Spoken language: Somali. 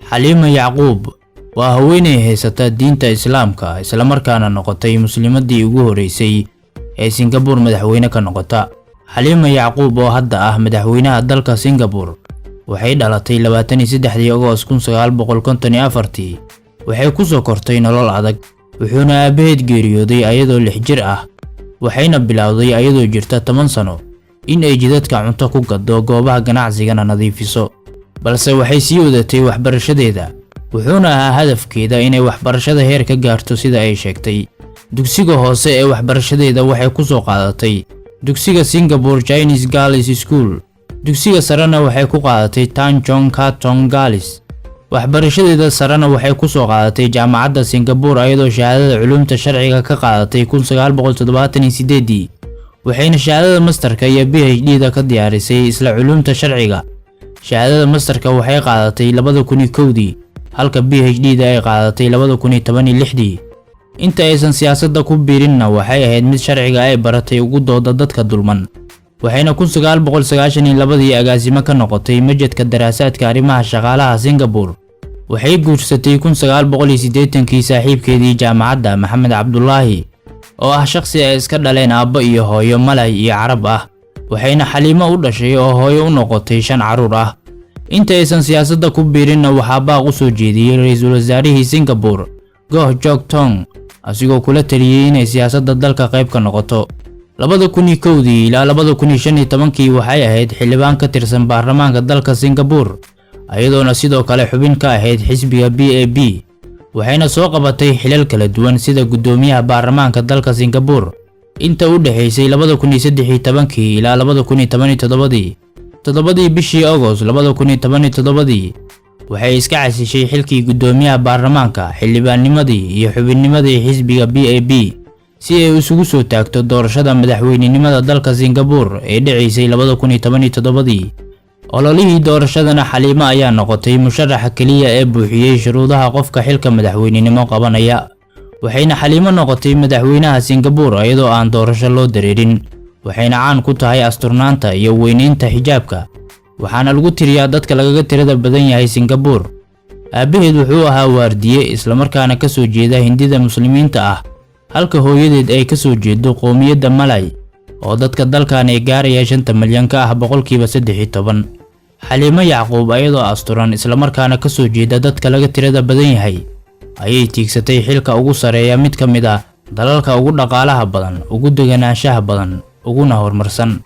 Xaliima Yacquub waa haweeney haysata diinta Islaamka, islamarkaana noqotay muslimadii ugu horeysay ee Singapore madaxweyne ka noqota. Xaliima Yacquub oo hadda ah madaxweynaha dalka Singapore waxay dhalatay 23-dii Agoos 1954-tii. Waxay ku soo kortay nolol adag, wuxuuna aabbaheed geeriyooday ayadoo 6 jir ah, waxayna bilowday ayadoo jirta 10 sano in ay jidadka cunto ku gaddo, goobaha ganacsigana nadiifiso. Balse waxay sii wadatay waxbarashadeeda, wuxuuna ahaa hadafkeeda inay waxbarashada heer ka gaarto sida ay sheegtay. Dugsiga hoose ee waxbarashadeeda waxay ku soo qaadatay dugsiga Singapore Chinese Girls School, dugsiga sarena waxay ku qaadatay Tanjong Katong Girls. Waxbarashadeeda sarena waxay ku soo qaadatay jaamacadda Singapore, ayadoo shahaadada culuumta sharciga ka qaadatay 1978-dii, waxayna shahaadada masterka iyo PhD da ka diyaarisay isla culuumta sharciga. Shahaadada masterka waxay qaadatay 2001-dii, halka PhD da ay qaadatay 2016-dii. Inta aysan siyaasadda ku biirinna waxay ahayd mid sharciga ay baratay ugu dooda dadka dulman, waxayna 1992-dii agaasimo ka noqotay Machadka Daraasaadka Arrimaha Shaqaalaha Singapore. Waxay guursatay 1980-kii saaxiibkeedii jaamacadda, Maxamed Cabdulaahi, oo ah shakhsi ay iska dhaleen aabbo iyo hooyo Malay iyo Carab ah, waxayna Xaliimo u dhashay oo hooyo u noqotay shan carruur ah. Inta aysan siyaasadda ku biirinna waxaa baaq u soo jeediyey ra-iisul wasaarihii Singapore, Goh Chok Tong, asigoo kula taliyey inay siyaasadda dalka qayb ka noqoto. 2001-dii ilaa 2015-kii waxay ahayd xildhibaan ka tirsan baarlamaanka dalka Singapore, ayadoona sidoo kale xubin ka ahayd xisbiga PAP, waxayna soo qabatay xilal kala duwan sida guddoomiyaha baarlamaanka dalka Singapore inta u dhexaysay 2013-kii ilaa 2017-dii. 7-dii bishii Agost 2017-dii waxay iska casishay xilkii guddoomiyaha baarlamaanka, xildhibaannimadii iyo xubinnimadii xisbiga PAP si ay isugu soo taagto doorashada madaxweynenimada dalka Singapore ee dhacaysay 2017-dii. Ololihii doorashadana Xaliimo ayaa noqotay musharaxa keliya ee buuxiyey shuruudaha qofka xilka madaxweynenimo qabanaya, waxayna Xaliimo noqotay madaxweynaha Singapore iyadoo aan doorasho loo dareerin. Waxayna caan ku tahay asturnaanta iyo weyneynta xijaabka, waxaana lagu tiriyaa dadka lagaga tirada badan yahay Singapore. Aabbaheed wuxuu ahaa waardiye, islamarkaana ka soo jeeda Hindida Muslimiinta ah, halka hooyadeed ay ka soo jeedo qoomiyadda Malay oo dadka dalkan ee gaaraya 5-ta milyan ka ah 13%. Xaliimo Yacquub ayadoo asturan islamarkaana ka soo jeeda dadka laga tirada badan yahay ayay tiigsatay xilka ugu sareeya mid ka mid ah dalalka ugu dhaqaalaha badan, ugu deganaanshaha badan, uguna horumarsan.